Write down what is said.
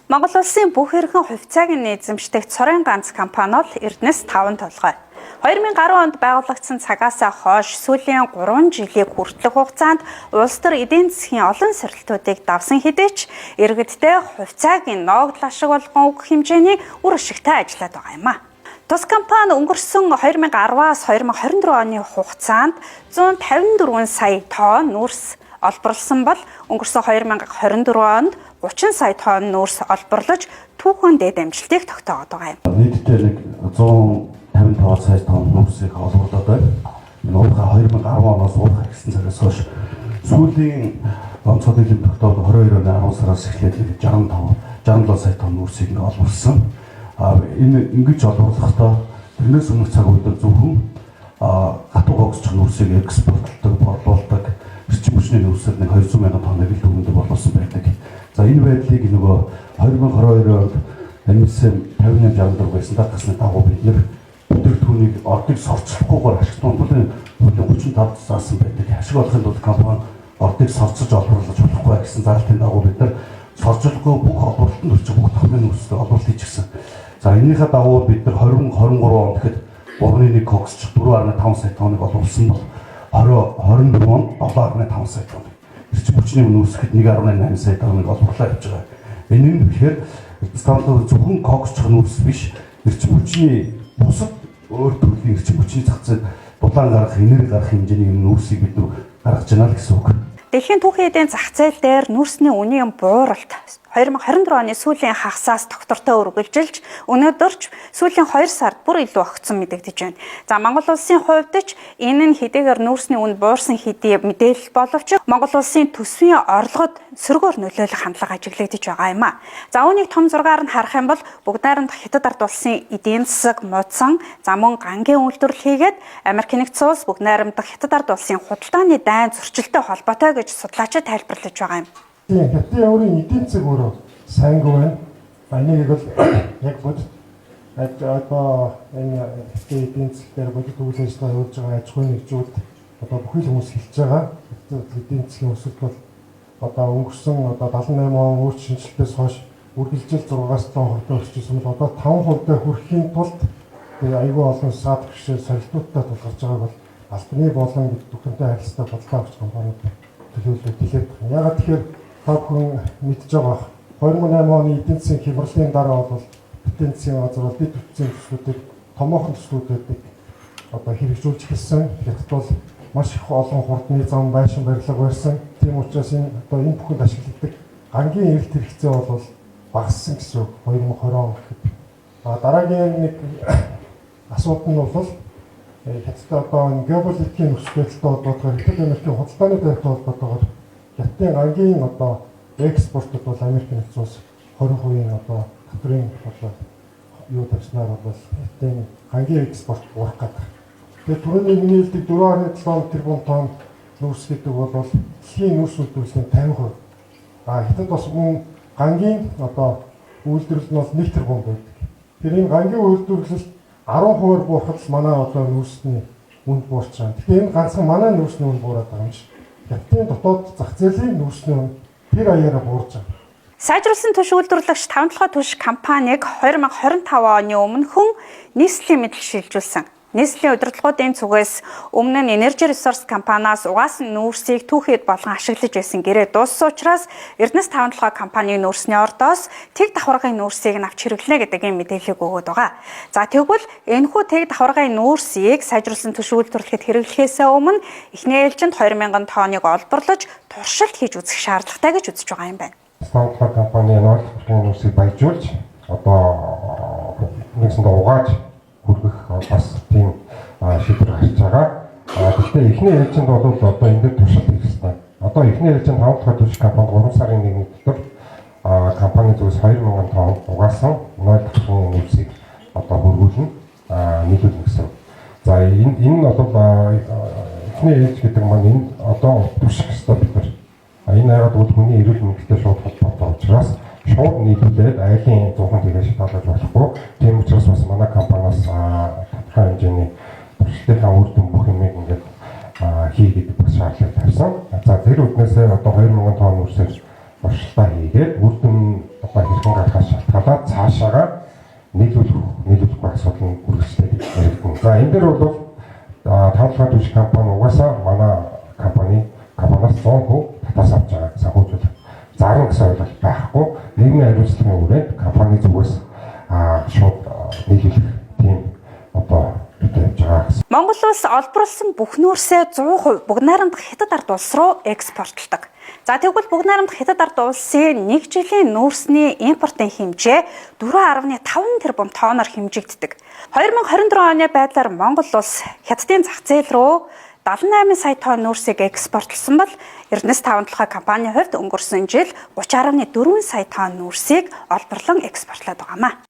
Монгол улсын бүх эрхэн хувьцааг нь эзэмшдэг цорын ганц компани бол Эрдэнэс 5 толгой. 2010 онд байгуулагдсан цагаас хойш сүүлийн 3 жилийг хүртэлх хугацаанд улс төр эдийн засгийн олон сорилтуудыг давсан хэдий ч иргэдтэй хувьцааг нь ноогдол ашиг болгон өгөх хэмжээний үр ашигтай ажиллаад байгаа юм а. Тус компани өнгөрсөн 2010-аас 2024 оны хугацаанд 154 сая тонн нүүрс олборлосон бол өнгөрсөн 2024 онд 30 сая тонн нүүрс олборлож түүхэн дээд амжилтыг тогтоогод байгаа юм. Нийтдээ нэг 155 сая тонн нүүрсийг олборлоод байна. Энэ уурхай 2010 оноос уурхай гэсэн цагаас хойш сүүлийн онцгой нийлэмж тогтооод 22 оны 10 сараас эхлээд 65 67 сая тонн нүүрсийг ингээ олборлсон. Энэ ингэж олборлохдоо тэрнээс өмнөх цаг үед зөвхөн гатуу гогсчих нүүрсийг экспортлдог, борлуулдаг, эрчим хүчний нүүрсээр нэг 200 мянган тонныг л дүгэндээ борлуулсан байдаг. За, энэ байдлыг нөгөө 2022 онд MSM 58 64 байсан дагасны дагуу бид нэр бүтээгдэхүүнийг ордыг сорцлохгүйгээр ашиг тунхаглалын хуулийн 35 заасан байдаг. Ашиг олохын тулд компани ордыг сорцож олборлож болохгүй гэсэн зарлалтын дагуу бид нар соржлохгүй бүх олборлолтод хүрчих бүх томын нүүрстэй олборлолт хийчихсэн. За, энэнийхээ дагуу бид нар 2023 онд гэхэд 3.1 коксч 4.5 сая тонныг олборлсон бол 2024 онд 7.5 сая тонн. Эрчим хүчний нүүрсэхэд 1.8 сая тонныг олборлоо явж байгаа. Энэ нь тэгэхээр Эрдэнэс таван зөвхөн коксчих нүүрс биш, эрчим хүчний бусад өөр төрлийн эрчим хүчний зах зээл дулаан гаргах, энерги гаргах хэмжээний юм нүүрсийг бид нар гаргаж байна л гэсэн үг. Дэлхийн түүхийн эдийн зах зээл дээр нүүрсний үнийн бууралт 2024 оны сүүлийн хагасаас тогтвортой үргэлжилж өнөөдөр ч сүүлийн 2 сард бүр илүү огцон мэдэгдэж байна. За, Монгол улсын хувьд ч энэ нь хэдийгээр нүүрсний үн буурсан хэдий мэдээлэл боловч Монгол улсын төсвийн орлогод сөргөөр нөлөөлөх хандлага ажиглагдаж байгаа юм а. За, үүнийг том зургаар нь харах юм бол бүгд найрамдах Хятад ард улсын эдийн засаг муудсан, за мөн гангийн үйлдвэрлэл хийгээд Америк нэгдсэн улс, бүгд найрамдах Хятад ард улсын худалдааны дайн зөрчилтэй холбоотой гэж судлаачид тайлбарлаж байгаа юм. Тийм, Хятадын өөрийн эдийн засаг өөрөө сайнгүй байна. Энийг бол яг бодит одоо энэ Хятадын эдийн засаг дээр бодит үйл ажиллагаа явуулж байгаа аж ахуйн нэгжүүд, одоо бүхий л хүмүүс хэлж байгаа. Хятад эдийн засгийн өсөлт бол одоо өнгөрсөн одоо 78 он өөр шинжилтээс хойш үргэлжил 6-аас 7% өсчихсэн бол одоо 5% хүрэхийн тулд тэгээ айгүй олон саад бэрхшээл, сорилтуудтай тулгарч байгааг бол албаны болон бүхэнтэй харилцаа бодлоо авч компаниуд төлөөлөд хэлээд байна. Яагаад тэгэхээр та бүхэн мэдж байгаа 2008 оны эдийн засгийн хямралын дараа бол эдийн засгийн газар бол дэд бүтцийн төслүүдийг, томоохон төслүүдийг одоо хэрэгжүүлж эхэлсэн. Хятад бол маш их олон хурдны зам, байшин барилга байсан. Тийм учраас энэ одоо энэ бүхэнд ашигладаг гангийн эрэлт хэрэгцээ бол багассан гэсэн үг 2020 он гэхэд. А дараагийн нэг асуудал нь бол Хятадтай одоо энэ геополитикийн нөхцөл байдалтай холбоотойгоор, Хятад Америкийн худалдааны дайртай холбоотойгоор Хятадын гангийн одоо экспортод бол Америк нэгдсэн улс 20% одоо татврын одоо юу тавьснаар бол Хятадын гангийн экспорт буурах гэдэг. Тэгээд түрүүний миний хэлдэг 4.7 тэрбум тонн нүүрс гэдэг бол дэлхийн нүүрс үйлдвэрлэлийн 50%. А Хятад бас мөн гангийн одоо үйлдвэрлэл нь бол 1 тэрбум байдаг. Тэр энэ гангийн үйлдвэрлэл 10%-аар буурахад манай одоо нүүрсний үн буурч байгаа. Тэгэхээр энэ ганцхан манай нүүрсний үн буураад байгаа юм шиг. Хятадын дотоод зах зээлийн нүүрсний үн тэр аяараа буурж байгаа. Сайжруулсан түш үйлдвэрлэгч Таван толгой түш компаниг 2025 оны өмнөхөн нийслэлийн мэдл шилжүүлсэн. Нийслэлийн удирдлагуудын зүгээс өмнө нь Energy Resource компаниас угаасан нүүрсийг түүхийд болгон ашиглаж байсан гэрээ дууссан учраас Эрдэнэс таван толгой компанийн нүүрсний ордоос тэг давхаргын нүүрсийг нь авч хэрэглэнэ гэдэг ийм мэдээллийг өгөөд байгаа. За, тэгвэл энэхүү тэг давхаргын нүүрсийг сайжруулсан түш үйлдвэрлэхэд хэрэглэхээс өмнө эхний ээлжинд 2000 тонныг олборлож туршилт хийж үзэх шаардлагатай гэж үзэж байгаа юм байна. Таван толгой компани 0 давхаргын нүүрсийг баяжуулж одоо нэгсэндээ угааж хүргэх бас тийм шийдвэр гарч байгаа. Гэхдээ эхний ээлжинд бол одоо энэ дээр туршилт хийх хэрэгтэй. Одоо эхний ээлжинд таван толгой түш компанид 3 сарын 1-ний дотор компани зүгээс 2000 тонн угаасан 0 давхаргын нүүрсийг одоо хөргүүлнэ, нийлүүлнэ гэсэн. За, энэ нь бол эхний ээлж гэдэг маань энэ одоо турших ёстой бид нар. Энэ яагаад гэвэл хүний эрүүл мэндтэй шууд холбоотой учраас шууд нийлүүлээд айлын 100 тэгээ шатаалаж болохгүй. Тийм учраас бас манай компаниас тодорхой хэмжээний туршилтынхаа үр дүн бүх юмыг ингээд хий гэдэг бас шаардлага тавьсан. За, тэр үднээсээ одоо 2000 тонн нүүрсээр туршилтаа хийгээд үр дүн одоо хэрхэн гарахаас шалтгаалаад цаашаага нийлүүлэх нийлүүлэхгүй асуудал нь үргэлжлээд яригдана. За, энэ дээр бол Таван толгой түлш компани угаасаа манай компаниас 100% татаас авч байгаа санхүүжүүлэлт зарна гэсэн ойлголт байхгүй. Нийгмийн хариуцлагын хүрээнд компани зүгээс шууд нийлүүлэх тийм одоо төдий явж байгаа гэсэн. Монгол улс олборлосон бүх нүүрсээ 100% Бүгд Найрамдах Хятад ард улс руу экспортлдог. За, тэгвэл Бүгд Найрамдах Хятад ард улсын нэг жилийн нүүрсний импортын хэмжээ 4.5 тэрбум тонноор хэмжигддэг. 2024 оны байдлаар Монгол улс Хятадын зах зээл рүү 78 сая тонн нүүрсийг экспортлсон бол Эрдэнэс таван толгой компанийн хувьд өнгөрсөн жил 30.4 сая тонн нүүрсийг олборлон экспортлоод байгаа юм а.